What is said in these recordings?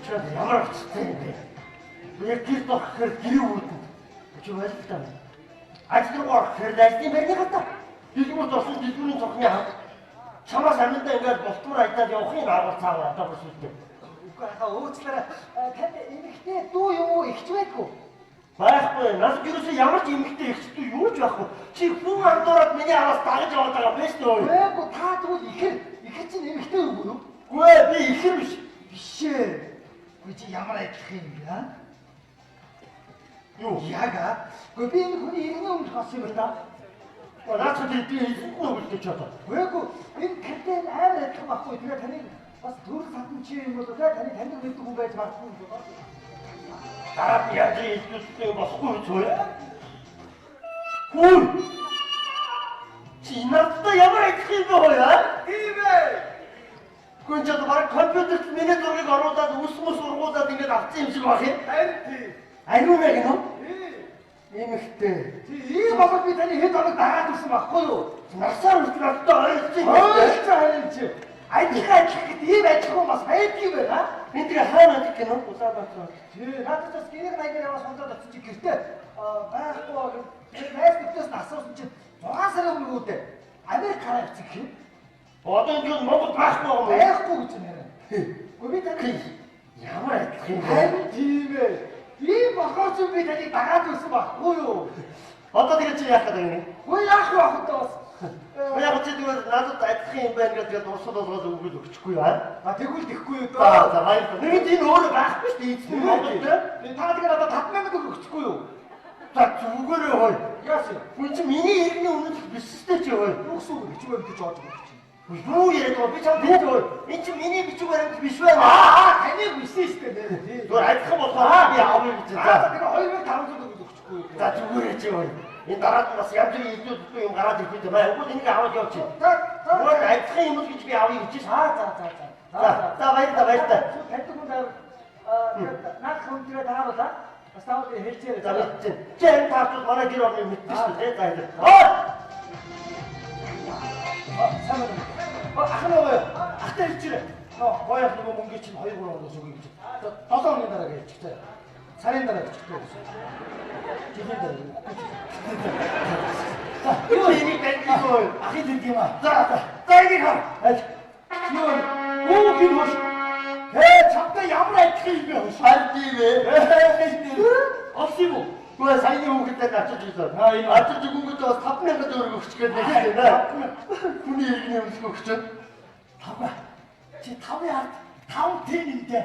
Чи ямар очтой юм бэ? Би яг гэрт орох гэхээр гэрээ үүдэн. Чи ойлголтоо байна. Ажил руу орох гэхээр ажлын байрны хата. Дэлгүүрт орсон дэлгүүрийн цонхны хат. Чамаас аминдаа ингээд болтмор аялал явахын арга цаавар одоо бүр сүлдээ. Үгүй хаа уучлаарай. Танд эмэгтэй дүү юм уу ихч байдгүй? Байхгүй. Надад ерөөсөө ямар ч эмэгтэй ихч дүү юу ч байхгүй. Чи хүн андуураад миний араас дагаж яваад байгаа юм шүү дээ. Үгүй та тэгвэл ихэр чинь эмэгтэй үгүй юу? Үгүй ээ, би ихэр биш. Биш ээ. Үгүй чи ямар адилхан юм бэ? Аа? Юу? Яг аа. Үгүй би энэ хүний иргэний өмнө болсон юм л да. Наад чи би ихэнх үгэлтэй ч одоо. Үгүй энэ тантай амар адилхан байхгүй. Тэгээ таныг бас төрөл садан чи юм болоо те таны таньдаг мэддэг хүн байж магадгүй юм болоо. Дараад яаж илдүүлэх болохгүй юм цоо. Хүү. Чи надтай ямар адилхан юм бэ хоёа? Тийм ээ. Гүн ч одоо баг компьютерт миний зургийг оруулаад үс мөс ургуулад ингэж авсан юм шиг байх юм. Харин тийм. Ариун яг нөө? Тийм. Эмэгтэй. Чи ийм болоод би таны хэд хоног дагаад ирсэн байхгүй юу? Насаар хүртэл надтай ойролцсон юм. Ойлцоо харин чи. Адилхан адилхан гэдэг ийм адилхан бас байдаг юм байна. Энэ тэгээ хаана байдаг гэнэ? Улаанбаатар. Тий, надад бас гэрийг маягаар яваа сунгаад очиж чи гэртээ байхгүй гэх. Тэгээ найз нөхдөс нь асуусан чинь 6 сарын өмнө үүдээ Америк гараа явчихсан гэх юм. Одоо энэ юу Монгол байхгүй юм уу? Байхгүй гэж юм харин. Гэхдээ би таны Ямар адилхан юм бэ? харин тийм ээ. Ийм болохоор ч би таныг дагаад ирсэн байхгүй юу? Одоо тэгээ чи яах гэдэг юм? Үгүй яах вэ охинтой бас. Яг чи тэгвэл надад адилхан юм байна гэдэг дурсал болгоод өгвөл өгчихгүй юу? А тэгвэл тэхгүй юу За дөө. за баярлалаа. Нэгэнт энэ өөрөө байхгүй шүү дээ. Эзэн Монгол те. Та тэгэхээр одоо 5000 өгчихгүй юу? За зүгээрээ хой. Яасан юм? Үн чи миний иргэний өмнө биш шүү дээ чи хой. Юу гэсэн үг бичиг баримт гэж орж өгч чинь. Юу яриад байгаа би чамд хэлж байгаа. Энэ чи миний бичиг баримт биш байна. Аа таныг бишсэн шүү дээ нэр. Тий. Зүгээр адилхан болохоор би авъя гэж. За За тэгэхээр 2500 өгөх өгчихгүй юу? за зүгээрээ чи хой. Энэ дараад нь бас янз бүрийн илүү юм гараад ирэх үү. Маа үгүй энийг аваад явчих. За за Зүгээр адилхан юм л гэж би авъя гэж шээ. За за за за. За за баярлалаа баярлалаа. Таньдаг хүн наад хүн дээрээ тааруулаа. Бас таавал хэлжээрэй. За мэдсэн. Чи харин таарчвал манай гэр орныг мэдсэн шүү дээ. За баярлалаа. Сайн байна уу? Ах нь байгаа юу? Ахтай хэлжээрэй. Нөө гоёх нөгөө мөнгөний чинь 2 3 хоногоос өгье гэж. За 7 хоногийн дараа хэлчих заа. Сарын дараа хэлчих гэсэн. Жилийн дараа өгөхгүй ч. За Юу энийг таньдгүй. Ахын дэрэг юм аа. За за за энийг хар. Аль. Юу вэ? Юу гин хөш? Ээ чамтай ямар адилхан юм бэ хөш? Харин тийм ээ. Олсон юм уу? Гэхдээ саяны хүүхдэд ачиж ирсэн. Аа, энэ. Ачиж өгөнгөд бас 5000 төгрөг өгчих гээд нэг юм байна. Хүний иргэний өмсгөө өгчөөд. Тавга. Чи тавын ард 5 тэн эндэ.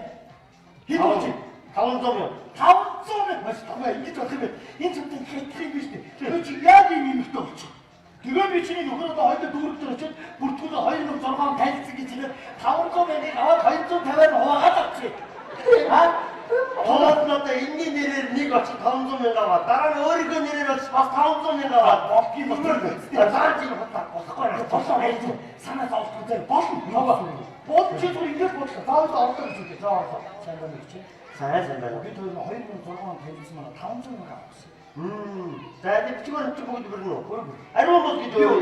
Хэд болж байна? 500 юм. 500 мянга маш тавга ингэж болох юм бэ? Энэ чамтай их адилхан юм биш үү? Тэгээ чи яг юм юмхтэй болчих. Тэгээ би чиний нөхөр одоо хоёул дүүрэг дээр очиод бүртгүүлээ 2006 танилцсан гэж хэлээд 500 мянгаыг аваад 250-аар хуваагаад авчих. Аа? Тоод надаа энэний нэрээр нэг очиж 500 мянга аваад дараа нь өөрийнхөө нэрээр очиж бас 500 мянга аваад Болдгийг болдог. За чи худлаа болохгүй байна. Болоо хайж санаа зовлон дээр болно. Бол чи зүгээр ингэж бодлоо. Заавал орлоо гэж үгүй. За орлоо. Сайн байна уу чи? Сайн сайн байна. Би тэр 2006 он танилцсан манай 500 мянга авсан. За энэ бичгээр чи бүгд бүрнэ үү? Ариун бод гэж юу?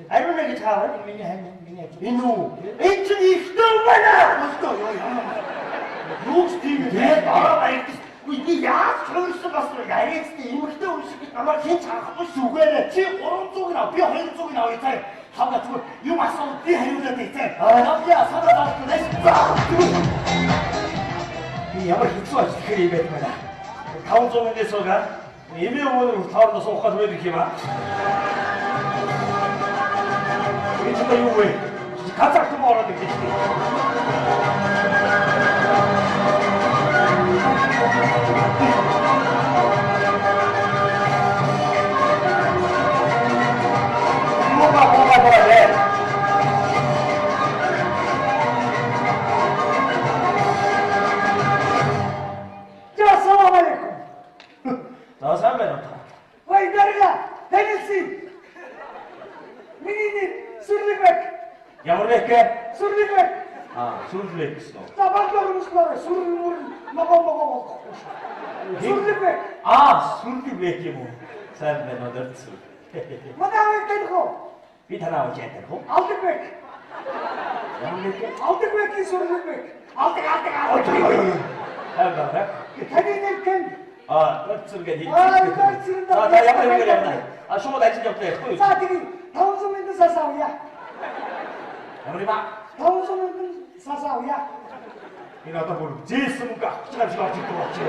Ариун гэж хаа байна? Миний хань миний ажил. Энэ үү? Энэ чинь ихтэй юм байна. Болдоо ёо ямар. Юу ч тийм юм. Тэгээд бороо баригдаж. Үгүй би яаж хувирсан бас яриадтай эмэгтэй хүн шиг намайг хэн ч харахгүй шүү. Зүгээрээ чи 300 г би 200 г авъя заа. Хавга зүгээр юм асуу би хариулаад бай заа. Явъя санаа зовлон. За. Би ямар хэцүү ажил гэхэр юм байт байна. 500 мянгаас суугаа. Эмээ өвгөнөр хоорондоо суух гал байдаг юм аа. Энэ ч одоо юу вэ? Газар том ороод ирж шүү дээ. Мога мога мога. За салам алейкум. За сайн байна уу? Вай дарга танилцъя. Миний нэр Сүрлэгбек. Ямар вэ гэх? Сүрлэгбек. Аа, сүрлэг гэсэн үү? За баглаар өмслөөр сүрлэг мого мого болохгүй шүү. Сүрлэгбек. Аа, сүрлэг юм уу? Сайн байна уу дэрцүү. Манай авыг таних уу? Би танаа авч яадаг уу? Алдагбек. Ямар вэ гэх? Алдагбекийн Сүрлэгбек. Алдаг алдаг алдаг. Тайван байна. Таны нэр хэн? Аа, нойрцэн гэж Аа, хэлсэн. нойрцэн. За, та ямар хэрэгээр явна? А шууд ажилд явдаг ярихгүй юу? За тэгээ 500 мянган сас авъя. Ямар юм аа? 500 мянган сас авъя. Энэ одоо бүр зээсэн мөнгө авах гэж байгаа юм шиг орж ирдэг болчих.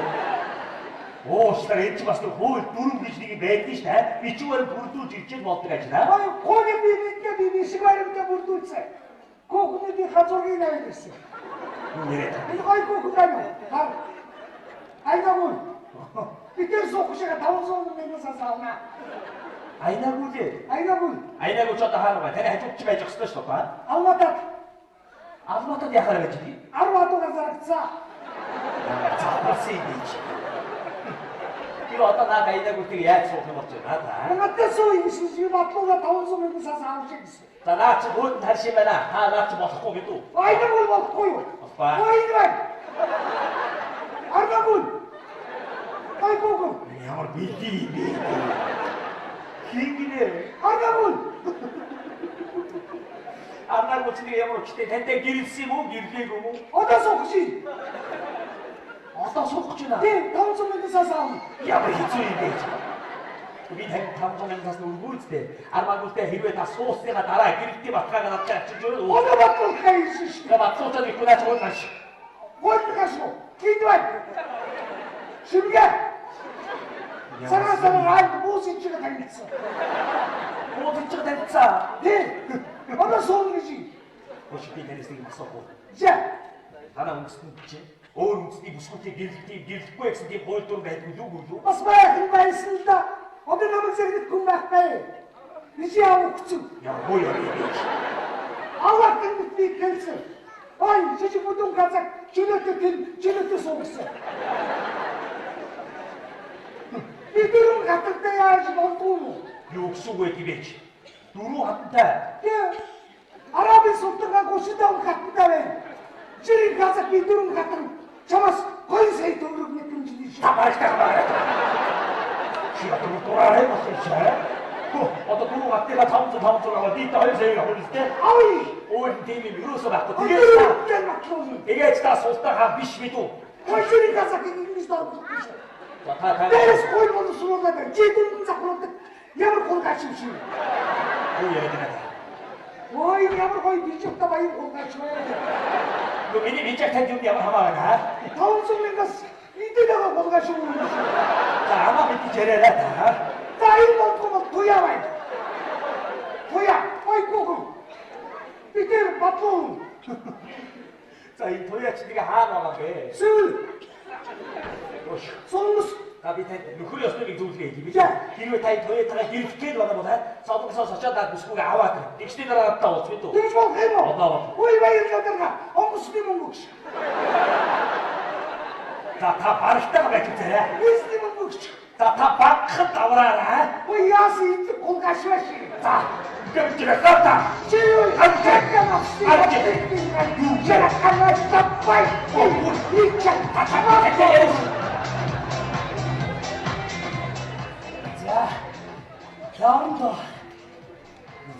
Уушлаар энэ ч бас нэг хууль дүрм гэж нэг юм байдгийн шүү дээ. Бичвэр бүрдүүлж ичээл болдог ажил аа. Ой, хуулийн би мэднэ би бишиг баримтаа бүрдүүлсэн. Хүүхнүүдийн хазургийг аваад ирсэн. Юу яриад байгаа? Энэ гой хүүхэн байна уу? Хар. Айнаагүй. Би тэр суух шиг 500 мянган сас авна. Айнаагүй лээ. Айнаагүй. Айнаагүй ч одоо хаана байгаа? Таны хажууд чи байж ёстой шүү дээ. Алматад Алматад яхаар байж байгаа юм? 10 адуугаар зарагдсан. Завхарсан юм би чи. Тэр одоо наад айнаагүйтэйг яаж суух юм болж байна та? Надад суу юм шиг би батлууга 500 мянган сас авах шиг гэсэн. За наад чи хөөд харш юм байна. Та наад чи болохгүй гэдэг үү? Айнаагүй болохгүй юу? Болохгүй. Ой энэ байна. Арнаагүй. Айгуугүй. Ямар бэлдээ юм бэ? Хин гинэ? Арнаагүй. Арнаагүй чи нэг ямар учиртай тантай гэрэлсэн юм уу? Гэрлээгүй юм уу? Одоо суух шиг. Одоо суух гэж байна. Тий 500 мянган сас авна. Ямар хэцүү юм бэ? Би тань 500 мянган сас өргүүлцтэй. Армаагүйтэй хэрвээ та суусныхаа дараа гэрэлтийн батгааг надад авчирч өгөөрэй. Одоо батлуулах юм шиг. Тэгээ батлуучаад ихгүй наач хууль маш. Гол гашуу. Хин байна. Шимгэ. Сараа сараа ай бүүс ичиг танилцсан. Бууд ичиг танилцсан. Тий. Одоо сууна гэж. Хөш би танаас нэг юм асуух уу? За. Танаа үндэстэнд чи өөр үндэсний бүсгүйтэй гэрэлтийг гэрлэхгүй гэсэн тийм хууль дүрм байдгүй юу үгүй юу? Бас байх юм байсан л да. Одоо намайг зэрэг хүн байхгүй. Би чи явах гэсэн. Ямар хуу юм бэ? Аллах би хэлсэн. Ой, чи бүдүүн казак чөлөөтэй тэр чөлөөтэй суугсан. Би дөрөв хатантай яаж болдгоо юм? Юу гэсэн үг вэ гэвэж? Дөрөв хатантай. Тэ Арабын султангаа 35 хатантай байна. Жирийн казак би дөрөв хатан чамаас 2 сая төгрөг мэдрэмж тийш. Та барагтай байна. Чи одоо дураарай болсон чи. Хөө одоо дөрөв хатныгаа 500 500 аваад би 2 саяг авах үстэй. Авъя. Өөр тийм юм ерөөсөө байхгүй. Тэгээд батлуулна. Тэгээд та султан хаан биш мэдүү. Жирийн казак ингэж дорглохгүй шүү. За та Дээрээс хууль боловсруулаад байна. Чи дүндэн завхруулдаг ямар хулгайч юм шиг. Юу яриад байна? Ой ямар гоё бижигтэй баян хулгайч вэ? Нөгөө миний бижиг танд юм ямар хамаа байна? 500 мянгаас идээд байгаа хулгайч юм уу? За амаа мэдээж яриарай та. За энэ болдгоо бол туяа байна. Туяа, ой гүгү. Би тэр батлуу. За энэ туяач нэг хаана байгаа бэ? Сэвэл Өш. сумс Та би танд нөхөр ёстой нэг зөвлөгөө хэлье би. За. Хэрвээ та энэ туяатайгаа гэрлэх гээд байгаа бол солонгосоос очиад над бүсгүйг аваад ир. Тэгсний дараа надтай уулз мэдүү. тэгж болох юм уу? Одоо болох. Ой баярлалаа дарга. Онгоцны мөнгө өгч. За та барагтайгаа байж үзээрэй. Нийсний мөнгө өгч. За та багхад авраарай. Ой яасан идэх хулгайч вэ? За гэмж та. Чи юу? Арч. Арч. Арч. Юу яа таппай. Ой ича. За. Яамдаа.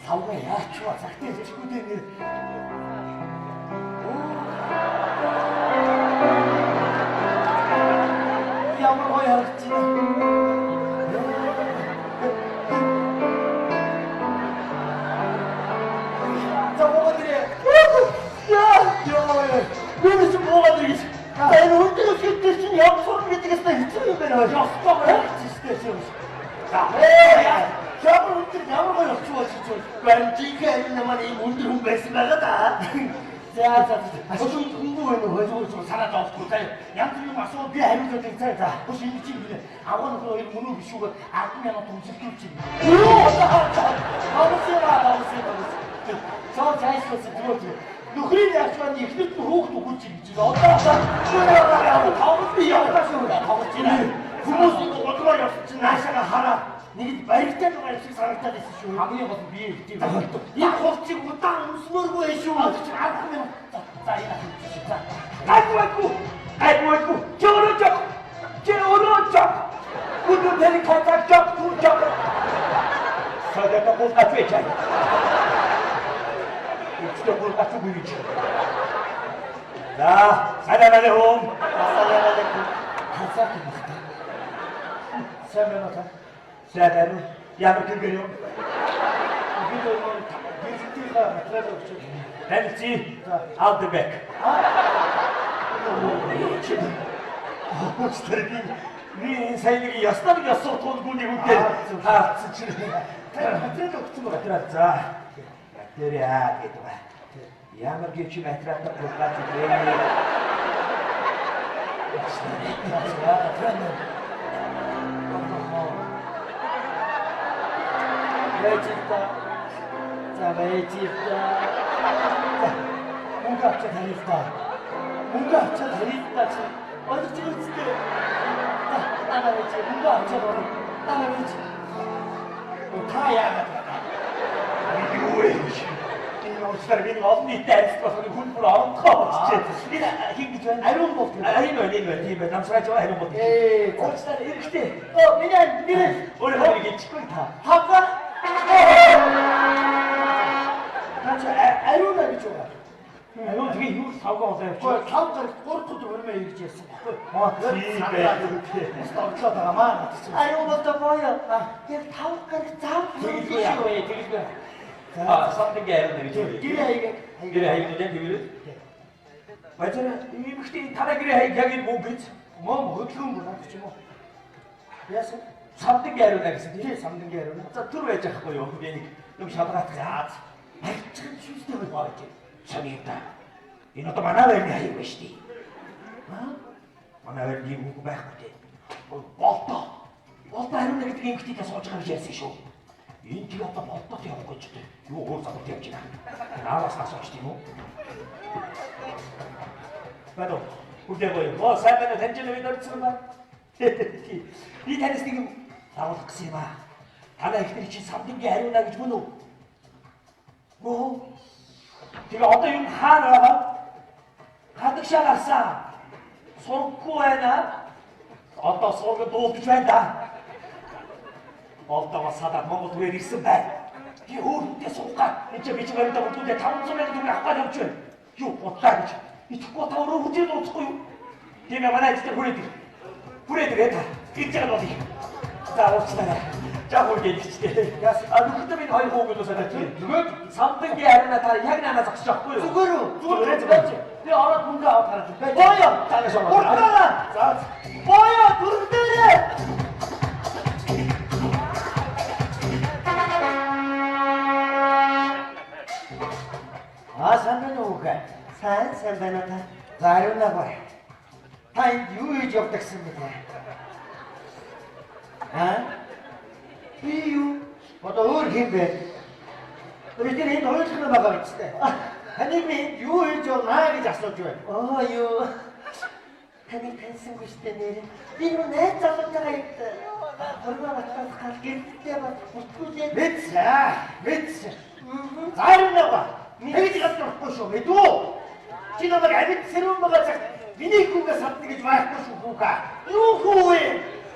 Савга яачва цагтаа хэлчихгүй дээ нэр. Ямар гоё харагдаж байна. За буугаад ирээ. Яа, яа. Би ч буугаад ирээ гэж. Энэ өндөр гэдэг чинь ямар сурна гэдгээс нь хэцүү юм байна. Ёстой гоё харагдаж шүү дээ. За, ямар өндөр ямар гоё болчих болж чинь. Баримтынхээ амин маань ийм өндөр хүн байсан байгаа да. За за за. Хөш хөнгөө байна уу? Хожуу санаа зовхгүй заа. Янз бүрийн юм асуу би хариулаад өгье заа. За. Хөш энэ чинь би агуу нөхөр хоёр мөн үү биш үү? 10,000 төгсөлтүүл чинь. Юу? Тавсаа тавсаа тавсаа. За цаашдаа зүгээр зүгээр. Нөхрийн яачван эхнэрт нь хүүхд өгөөч гэж байна. Одоо тавс би явтаа шүү. Тавс чинь. Хүмүүс нэг удмаар явсан чинь наашаага хараад нэг л баригтай байгаа юм шиг санагдаад байсан шүү. Хамгийн гол нь бие ихтэй. Энэ хувцыг удаан өмсмөөргүй байх шүү. Одоо чи 10,000. За энэ авчих. За. Гайгүй. Гайгүй. Чи өөрөө жог. Чи өөрөө жог. Бүдүү тань казак жог түр жог. Содото гул гач байж. Үчтэй гул гач үгүй гэж. За, салам алейкум. Ассалам алейкум. Хасаад юм байна. Сайн байна уу та? Сайн байна уу? Ямар гэр юм? Би нөгөө гэрэлтийнхаа материал өгч байна. Танилцъя. Алдбек. Уучлаарай, би сая нэг яснаар нэг ясуу туулгүй нэг үгээр таалцсан чинь. Материал өгсөн байгаа. Материал за. Материал гэдэг ба. Ямар гэвч материалтай тулгаач вэ? За, материал. Байж та. За, байж та. Мөнгө авчаад харъя л да. Мөнгө авчаад харъя л да чи. Ойлгож байгаа үстэй. Наа байж мөнгө авчаад орно. Наа байж. Та яагаад вэ? Юу вэ? Энэ уучлаарай, би нэг олон нийтэд арилт болохоор хүн бүр ондгоо болчихжээ. Энэ хин гэж байна? Ариун болт. Ариун байна, энэ байна. Тийм байна. Намсрааж байгаа ариун болт. Ээ, Уучлаарай, эргэжтэй. Оо, миний нэр Өөрөө нэг хэлчихгүй та. Тавга. Наач ариуна гэж байгаа. Ариун тэгээ юу тавга болоо явчих. Гэхдээ тав гарагт 3 дахь өрмөө ирж яасан баггүй. Маа тийм байх. Бас орлоод байгаа маа надад чинь. Ариун болтой боёо. Яг тав гараг зав Тэгэлгүй яах вэ? Тэгэлгүй. Аа, something ариун гэж байна. Гэрээ хаяг. Гэрээ хаяг гэдэг тэрвэр. Бажара эмэгтэй танаа гэрээ хаяг яг энэ мөнгө гэж Мом хөдөлгөөн бүр надад ч юм уу. Яасан? Самдангийн ариуна гэсэн тийм. Тий, самдангийн ариуна. За түр байж байхгүй юу? Би нэг юм шалгаах за. Харьцах шүүстэй байх гэж. Сони юм да. Энэ одоо манай байрны хаяг байна шүү дээ. Аа? Манай байрны юм үг байхгүй дээ. Болдоо. Болдоо ариуна гэдэг эмэгтэйгээ сууж байгаа гэж ярьсан шүү. Энэ тийг одоо болдоод явах гэж үү? Юу өөр залууд явж байна. Ааваас асууч тийм үү? Бадо. Үгүй гоё. Оо сайн байна уу? Таньж нэг орцсон ба. Би танаас нэг юм дагуулах гэсэн юм аа. Танай эхнэр чинь самдангийн ариуна гэж мөн үү? Гөө. Тэгээ одоо юм хаана байгаа? Хадагшаа гарсан. Сургахгүй байна. Одоо сургад дуулж байна да. Болдогоо садаад Монгол түрээр ирсэн байна. Би өөр хүнтэй суугаа. Энд чи бичиг баримтаа бүрдүүлээ 500 сая төгрөг авах гэж явж байна. Юу бодлаа гэж. Итгэхгүй та өөрөө хүчээр дууцахгүй юу? Тийм ээ, манай ажил дээр хүрээд ир. Хүрээд ирээ та. Гэж байгаа болъё. За уучлаарай. За хүргээд ирчихтэй. А нүхтээ минь хоёр хүүхэд усаад байна. Нөгөөд Самдангийн ариуна та яг наанаа зогсож байхгүй юу? зүгээр үү? Зүгээр Зүгээр байж. Би ороод мөнгө аваад гараад байж. Боёо. Таанаас ороод. Уртаараа. За. Боёо дүрэг дээрээ. Аа, сайн байна уу хэ? Сайн сайн байна та. За, ариуна гой. Та энд юу хийж явдагсан бэ? Аа? Би юу? Одоо өөр хэн бэ? Тэр тэр энд хоёулах байгаа биз дээ. Таныг би энд юу хийж явнаа гэж асууж байна. Оо юу. Таныг таньсангүй штэ нэр. Би нөө найз залуутайгаа энд хурмаа батлах гал гэрэлтэй ба бүртгүүлээд Мэдсэн. Мэдсэн. За, ариуна гой. Тэгж гадрахгүй шүү мэдүү. Чи намайг амьд сэрүүн байгаа цагт миний хүүгээ садна гэж байхгүй шүү хүүхэ. Юу хүү вэ?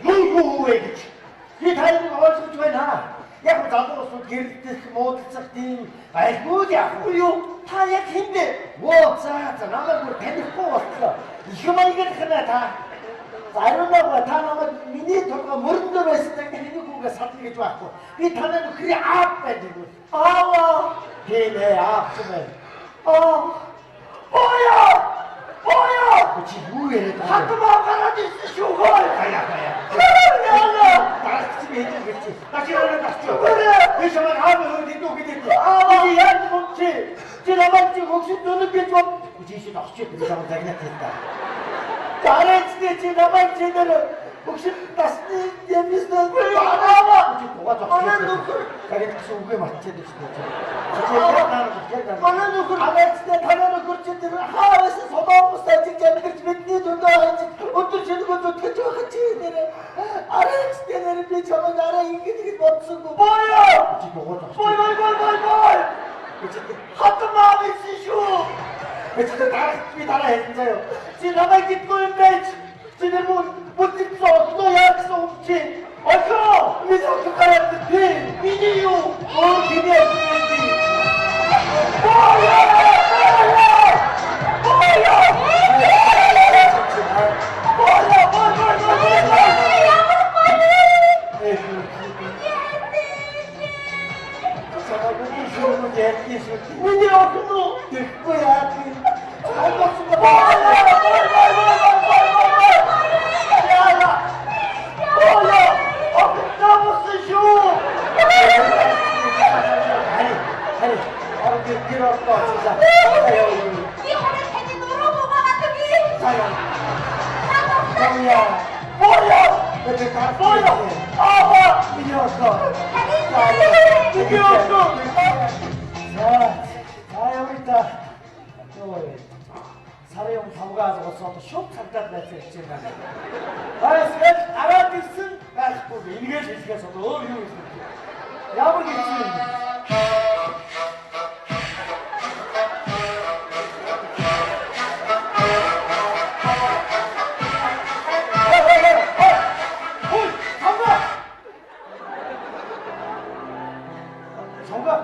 Юу юу вэ гэж. Би таныг ойлгож байна. Яг залуусууд гэрэлтэх, муудалцах тийм альбууд яах вэ? Юу? Та яг хэн бэ? Оо за за намайг бүр танихгүй болтлоо. Их маягаар та. Заримдаа та намайг миний толгой мөрөн дээр байсан цаг миний хүүгээ садна гэж байхгүй. Би танай нөхрийн аав байдаг. Аава. Тийм ээ, аав ч юм байна. Аа. Боёо. Боёо. Чи юу яриад байгаа юм? Хатмаа гараад ирсэн шүү хөөе. Хаяа хаяа. Яа. Дарагч би хэлж гэлч. Наа чи өөрөө дарч. Зүгээр. Би чамайг аав хөө дэдүү гэдэг. Аава. Би яаж мөн чи? Чи намайг чи хөгшин дүнэг гэж бод. Чи шид орчих би чамайг загнаад хэл та. Дараач чи намайг чи нэр хөгшин насны ямисна. Аава. Чи дугаа зогсож. Манай нөхөр. Загнаад гэсэн үгээ мартчихад байна шүү дээ. Чи яг наа яг наа. Манай нөхөр аваачтай танай нөхөр чи тэр хаавас солонгос ажиж амьдарч бидний дүндээ ажиж өдөр шөнөгүй зүтгэж байгаа чи нэр арайчтай нэр би чамайг арай ингэж гэж бодсонгүй. Боёо. Чи дугаа зогсож. Бой бой бой бой бой. Хатмаа байсан шүү. Би чи дарагч би дараа хэлсэн заяа. Чи намайг гэдгүй юм байж. Чи нэр мөн бүтэн одлоо яа гэсэн юм чи. Охин! Миний охин гараад тий. Миний юу? Өөр хэний охин юм бэ? Боёо! Боёо! Боёо! Тэгэхгүй яа тийм. Алгосон ба. Яа. Боё. Огтомсон шүү. Хари, хари. Орог гэр орлоо. За. Би харин таны нуруу муугаа төги. За яа. Боё. Боё. Боё. Аа, миний орлоо. Миний орлоо. За, за явъя та. Йоо. Сарын өмнө тавгаа алгуулсан одоо шууд цагдаад байцаа гэж юм байна. Баясгал гараад ирсэн байхгүй. Энэгээл хэлэхээс одоо өөр юу хэлэх вэ? Ямар хэцүү юм бэ? Хүй, тавгаа! Тавгаа!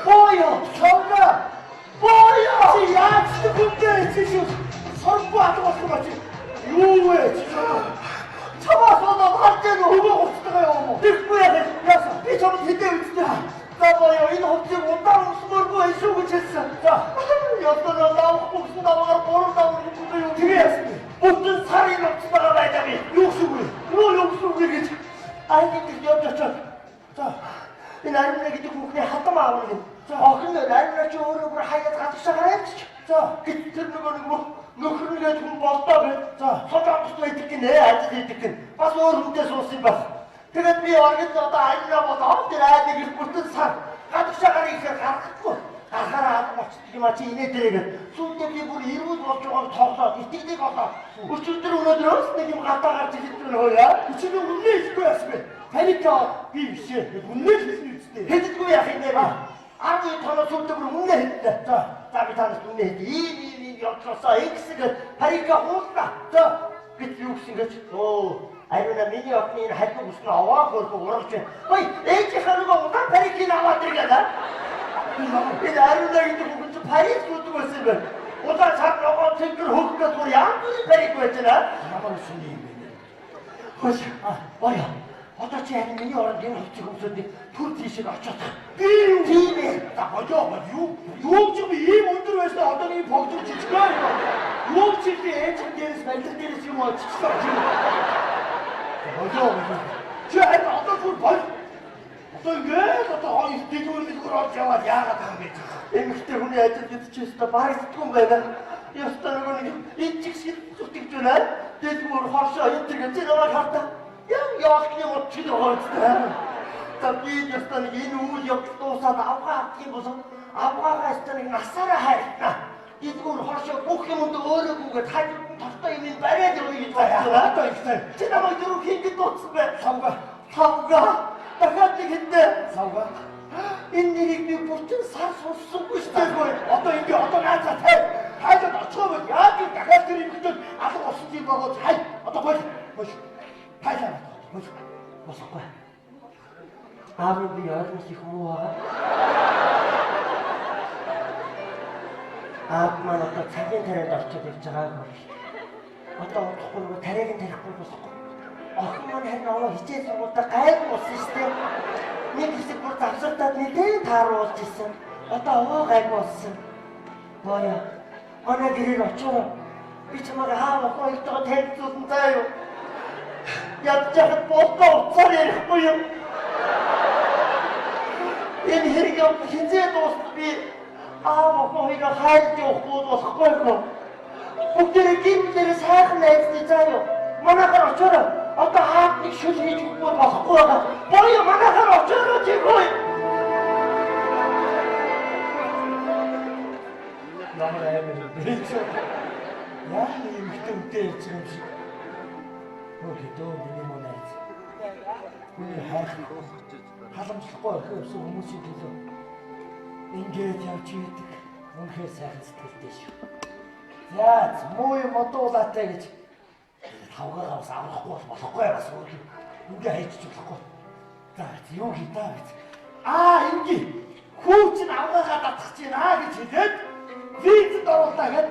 Боё, тавгаа! Боё! Чи яаж ч хүнтэй чи шүү. Соргүй алга болсон ба чи. Юу вэ? Чи Чамаас болоод гарч ийн үү? Хөгөө хувцастайгаа яваа юм уу? Тэгэхгүй яах вэ? Яасан? Би чамд хэдэн үстэй. За боё, энэ хувцсыг удаан өмсмөргүй байх шүү гэж хэлсэн. За. Ёстой давах бүхсэн даваагаар гурав давах гэсэн юм. Тэгээ яасан бэ? Бүтэн сар энэ хувцастайгаа байлаа би. Юу гэсэн үг вэ? Юу юу гэсэн үг вэ гэж. Айлын дээр явж очоод. За. Энэ аримна гэдэг хүүхний хатам аав гин. Охин нь аримна чи өөрөө бүр хаяад гадагшаа гараад ч. За. Гэт тэр нөгөө нэг нөхөр нэгэд хүн болдоо байд. За. Сод амт байдаг гинэ, ажил хийдэг гин. Бас өөр хүнтэй суусан юм байна. Тэгээд би оргид одоо аримна болоо тэр айлыг их бүтэн сар гадагшаа гарыг ихээр гаргахгүй. Гарахаараа алга болчихдог юм а чи инээ дээрээ. Сүүлдээ би бүр эрүүл болж байгааг тоглоод итгэлийг олоод өчигдөр өнөөдрөөс нэг юм гатаа гарч ирж байна хөө яа. Чи нэг үннээ хэлэхгүй яасан бэ? Паника би биш ээ. Үннээ л хэлнэ үстэй. Хэлдэггүй яах юм бэ? 12 тоноо сүүлдээ бүр үннээ хэллээ. За. За би танаас үннээ хэлье. Ийм ийм ийм явдлаасаа X гэж парика хуулна. За. Гэж юу гэсэн гэж. Өө ариуна миний охины энэ халбаг үснэ аваа хөрхө уралж байна. Ой ээжийнхээ нөгөө удаан парикийг аваад иргээд. Энэ ариуна гэдэг хүн чинь Парис үүдэг байсан юм байна. Удаан цар ногоон цэнгэр хөх гэж бүр янз бүрийн парик байж байна. Ямар сүний юм бэ? Хөөс. Боё. Одоо чи харин миний оронд энэ хувцсыг өмсөөд нэг төр тийшээ очоод. Би юу? Тийм ээ. За болоо бол юу? Юу ч юм ийм өндөр байснаа одоо ийм богдор жижигхэн юм. Юу ч юм ээж дээрээс балер дээрээс юм очсон юм. Болоо болоо. Чи харин одоо бүр бол. Одоо ингээд одоо хоёр дэлгүүр дэлгүүр орж яваад яагаад байгаа юм бэ? Эмэгтэй хүний ажил гэдэг чи өстө бараг сэтгүүн байна. Ёстой нөгөө нэг ижиг шиг зүтгэж байна. Дэлгүүр хоршоо энэ төр гэж намайг хартаа. Яг ёолкны мод чи байгаа юм. За би ёстой нэг энэ үйл явдал дуусаад авгаа авах юм бол авгаагаа ёстой нэг насаараа хайртна. Дэлгүүр хоршоо бүх юмд өөрөөгүйгээд хажууд нь тортой юм бариад явъя гэж бодсон. Одоо ихтэй. Чи намайг дөрөв хин гэж дуудсан бэ? Савга. Тавга. Дахиад нэг хэндэ. Савга. Энэ нэрийг би бүтэн сар сонссонгүй шүү дээ. Одоо ингээ одоо наацаа тай. Тайлаад очихоо бол яаж юм дахиад тэр эмэгтэйд алга болсон юм байгаа хай. Одоо бол бол тайлаа бол Болохгүй. Аав нь би ойлгох их муу байгаа. Аав маань одоо цагийн тарианд орчод явж байгааг бол. Одоо удахгүй нөгөө тариаг нь тарихгүй болохгүй. Охин маань харин овоо хичээл сургуультай гайгүй болсон шүү дээ. Нэг хэсэг бүр завсартаад нэлээд тааруулж исэн. Одоо овоо гайгүй болсон. Боё. Манай гэрээр очоорой. Би чамайг аав охин хоёртойгоо танилцуулсан заа юу. Ядж яхад болдоо уцаар ярихгүй юм. Энэ хэрэг явдал хинзээ дуустал би аав охин хоёроо хайлж явахгүй болохгүй юм. Бүгдээрээ гэр бүлээрээ сайхан найзлаа заа юу. Манайхаар очоорой. Одоо аав нэг шүл хийж өгөхгүй болохгүй байгаа. Боё манайхаар очоорой чигүй. Ямар амар юм бэ? Яа нэг эмэгтэй үнтэй ярьж байгаа юм шиг. Хөө миний муу найз. Миний хайх халамжлахгүй орхио явсан хүмүүсийн төлөө ингээд явж идэг. Үнэхээр сайхан сэтгэлтэй шүү. За муу юм одуулаатай гэж тавгаа бас аврахгүй бол болохгүй бас өөр ингээ хайчих болохгүй. За юу хий та гэж. Аа ингээ хүү чинь авгаагаа татах чинь аа гэж хэлээд визэнд оруулаа гэд